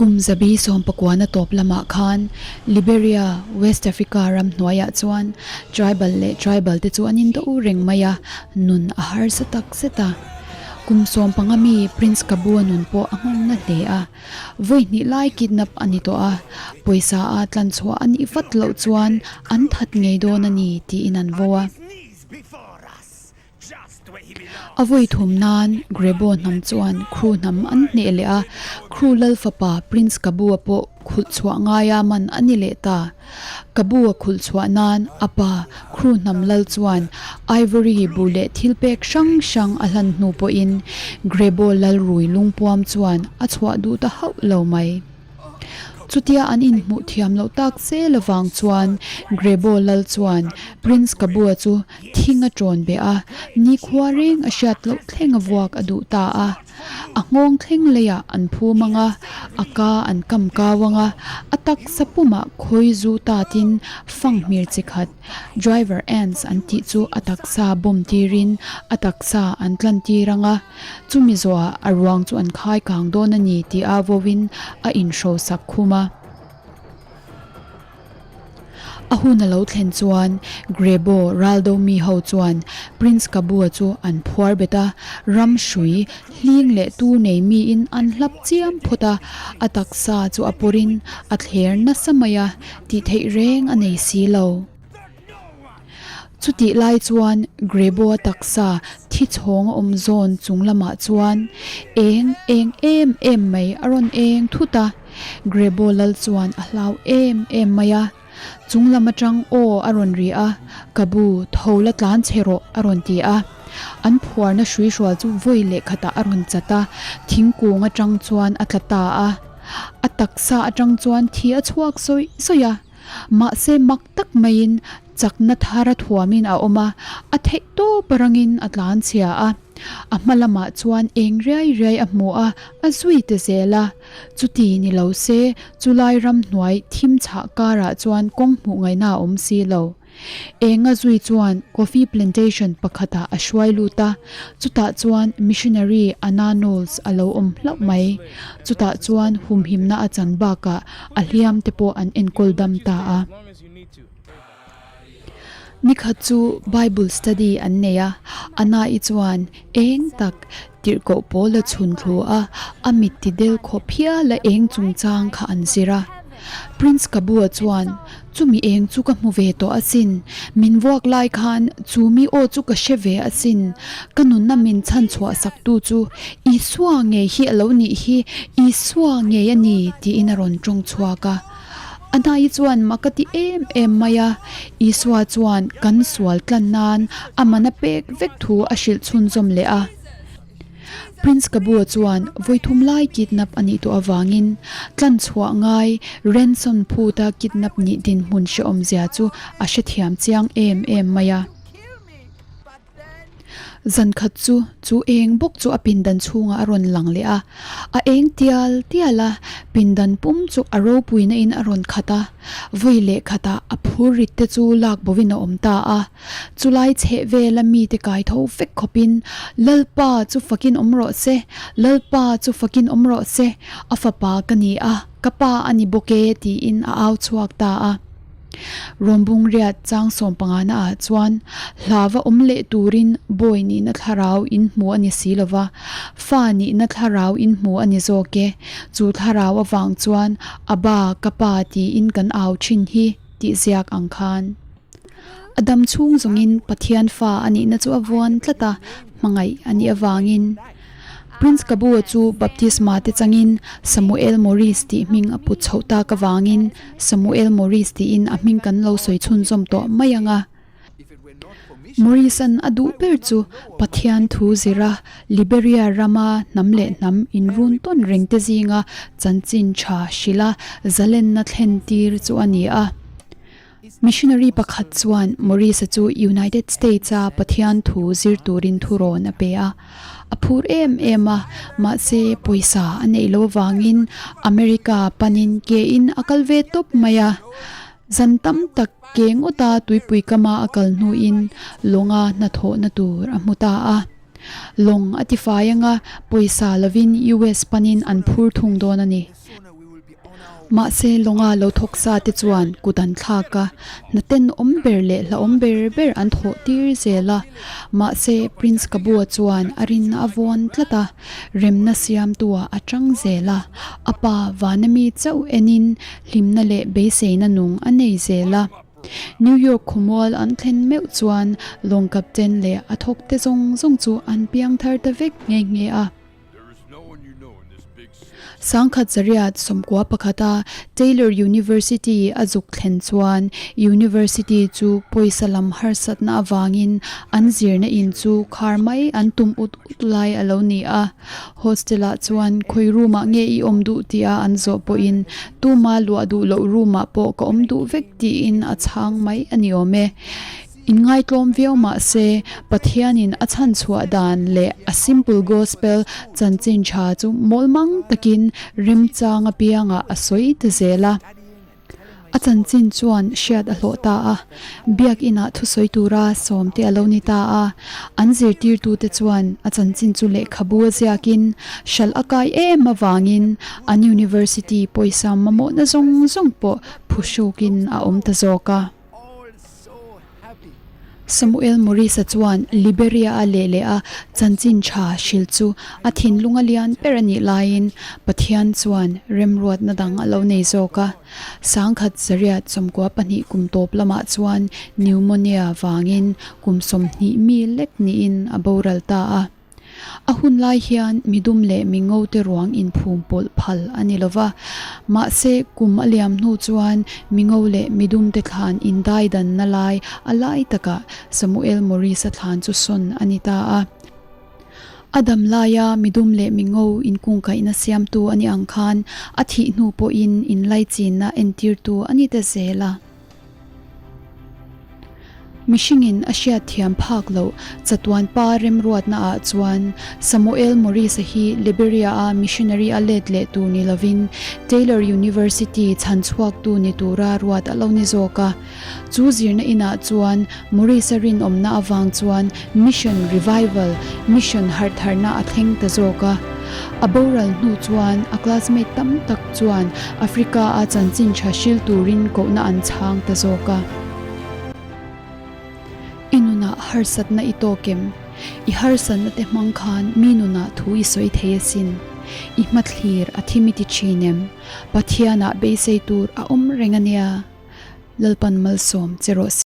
Kum zabi sawmpakuana tawp lamah khan Liberia, West Africa ram hnuaiah chuan tribal leh tribal te chu an indo reng mai a, nun a harsa tak zet a. Kum 15 mi Prince Kabua nun pawh a nghawng na hle a. Vawi hnih lai kidnap a ni tawh a, pawisa a tlanchhuah a nih vat loh chuan an that ngei dawn a ni tiin an vo a. A vawi thum nan Grebo hnam chuan Khru hnam an hneh leh a, Khru lal fapa Prince Kabua pawh khulh chhuah ngaia man a ni leh ta. Kabua khulh chhuah nan a pa Khru hnam lal chuan Ivory bu leh thil pek hrang hrang a hlan hnu pawhin Grebo lal rui lungpuam chuan a chhuah duh ta hauh lo mai. Chutia an inhmuh thiam loh tak zel avang chuan Grebo lal chuan Prince Kabua chu Thing a ṭawn beh a, nikhua reng a hriat loh thleng a vuak a duh ta a. A nghawng thleng leiah an phum ang a, a ka an kam kau ang a, a taksa pumah khawi zu tatin fanghmir chi khat, driver ants an tih chu a taksa bawm tirin a taksa an tlan tir ang a, chumi zawhah a ruang chu an khai kang dawn a ni tih a vawin a inhrosak khum a. A hun a lo thlen chuan Grebo Raldo mi ho chuan Prince Kabua chu an phuar bet a, ram hrui hling leh tur nei miin an hlap chiam phawt a, a taksa chu a pawrin a thler nasa mai a, tih theih reng a nei si lo. Chutih lai chuan Grebo-a taksa thi chhawng a awm zawn chung lamah chuan eng eng em em mai a rawn eng thut a, Grebo lal chuan a hlau em em mai a. Chung lam atang aw a rawn ri a, Ka bu, tho la tlan che rawh a rawn ti a. An phuarna hrui hrual chu vawi leh khatah a rawn chat a, thingkung atang chuan a tla ta a. A taksa atang chuan thi a chhuak zawih zawih a. Mahse mak tak maiin chakna thar a thuamin a awm a, a theih tawp rangin a tlan chhia a. A hma lamah chuan eng riai riai a hmu a, a zui ta zel a. Chuti ni lo se, chulai ramhnuai thim chhah karah chuan kawng hmuh ngaihna a awm si lo. Enga zui chuan coffee plantation pakhatah a hruai lut a, chutah chuan missionary Anna Knowles a lo awm hlauh mai. Chutah chuan humhimna a chan bakah a hliam te pawh an enkawl dam ta a. Nikhat chu Bible study an nei a, Anna-i chuan eng tak tirhkoh pawl a chhun thlu a, a mit ti del khawp hial a eng chungchang kha an zir a. Prince Kabua chuan, Chumi eng chu ka hmu ve tawh asin, min vuak lai khan chu mi aw chu ka hre ve asin, ka nunna min chhan chhuah sak tu chu Isua ngei hi a lo nih hi, Isua ngei a ni, tiin a rawn tawng chhuak a. A hnai chuan mak a ti em em mai a, Isua chuan kan sual tlan nan a man a pek vek thu a hrilh chhunzawm leh a. Prince Kabua chuan vawithum lai kidnap a nih tawh avangin tlan chhuah ngai ransom phuta kidnap nih dinhmun hrehawmzia chu a hrethiam chiang em em mai a. Zan khat chu chu eng bawk chu a pindan chhungah a rawn lang leh a, a eng tial tial a, pindan pum chu a ropuina in a rawn khat a, vawi leh khatah a phur rit te chu lak bovin a awm ta a, chulai chheh vela mite kai tho vek khawpin, Lalpa chu fakin awm rawh se, Lalpa chu fakin awm rawh se, a fapa ka ni a, ka pa a ni bawk e tiin a au chhuak ta a. Rawnbung riat chang 15 na ah chuan hlava awm leh turin bawi nihna thlarau in hmu a ni si lova, fa nihna thlarau in hmu a ni zawk e. Chu thlarau avang chuan Abba, ka pa tiin kan au thin hi tih ziak ang khan. A dam chhung zawngin Pathian fa a nihna chu a vuan tlat a, hmangaih a nih avangin. Prince Kabua chu baptisma te changin Samuel Morris tih hming a put chhoh tak avangin Samuel Morris tiin a hming kan lo sawi chhunzawm tawh mai ang a. Morris-a'n a duh ber chu Pathian thu zira Liberia rama hnam leh hnam inrun tawn reng te zinga chanchin tha hrilha zalenna thlen tir chu a ni a. Missionary pakhat chuan Maurice-a chu United States-a Pathian thu zir turin thurawn a pe a. A phur em em a, mahse pawisa a neih loh avangin America panin ke-in a kal ve tawp mai a. Zan tam tak ke ngawta tuipui kama a kal hnuin lawnga hnathawhna tur a hmu ta a. Lawng a tifai anga pawisa lovin US panin an phur thung dawn a ni. Mahse lawnga lo thawk sa te chuan kut an thlak a, hna tenawm ber leh hlauhawm ber ber an thawh tir zel a. Mahse Prince Kabua chuan a rinna a vawn tlat a, remna siamtuah a tang zel a. A pa vana mi chauh enin hlimna leh beiseina nung a nei zel a. New York khawmual an thlen meuh chuan lawng captain leh a thawkte zawng zawng chu an piang thar ta vek nghe nghe a. Sangkhat zariat sawmkua pakhata Taylor University a zuk thlen chuan University chu pawisa lam harsatna avangin an zirna in chu khar mai an tum ut ut lai a lo ni a. Hostel-ah chuan khawi room-ah nge i awm duh tia an zawh pawhin tuma luah duh loh room-ah pawh ka awm duh vek tiin a chhang mai a ni awm e. Inngaitlawm viau mah se, Pathianin a chhanchhuah dan leh a simple gospel chanchin tha chu mawlmang takin remchang apiangah a sawi ta zel a. A chanchin chuan hriat a hlawh ta a, Biakinah thusawi tura sawmte a lo ni ta a. An zirtirtute chuan a chanchin chu lehkhabu a ziakin hralh a kai em avangin an university pawisa mamawhna zawng zawng pawh phuhrukin a awm ta zawk a. Samuel Morris-a chuan Liberia-a leh leh a chanchin tha hrilh chu a thinlung a lian ber a nih laiin Pathian chuan remruatna dang a lo nei zawk a. Sangkhat zariat 12 kum tawp lamah chuan pneumonia vangin kum 20 mi lek niin a boral ta a. A hun lai hian midum leh mingo te ruang inphum pawlh phal a ni lova, mahse kum a liam hnu chuan mingo leh midum te thlan indaidanna lai a lai takah Samuel Morris-a thlan chu sawn a ni ta a. A dam laia midum leh mingo inkungkaihna siamtu a ni ang khan a thih hnu pawhin inlaichinna entirtu a ni ta zel a. Mihringin a hriatthiam phak loh chatuan pa remruatna ah chuan Samuel Morris-a hi Liberia-a missionary a let leh tur ni lovin Taylor University chhanchhuaktu ni tura ruat a lo ni zawk a. Chu zirna inah chuan Morris-a rinawmna avang chuan mission revival, mission harhtharna a thleng ta zawk a. A boral hnu chuan a classmate tam tak chuan Africa-a chanchin tha hril turin kohna an chhang ta zawk a. I nunah harsatna i tawk em? I harsatna te hmang khan mi nunah thu i sawi thei asin. I hmathlir a thim i ti thin em? Pathianah beisei tur a awm reng a nia. Lalpan malsawm che rawh se.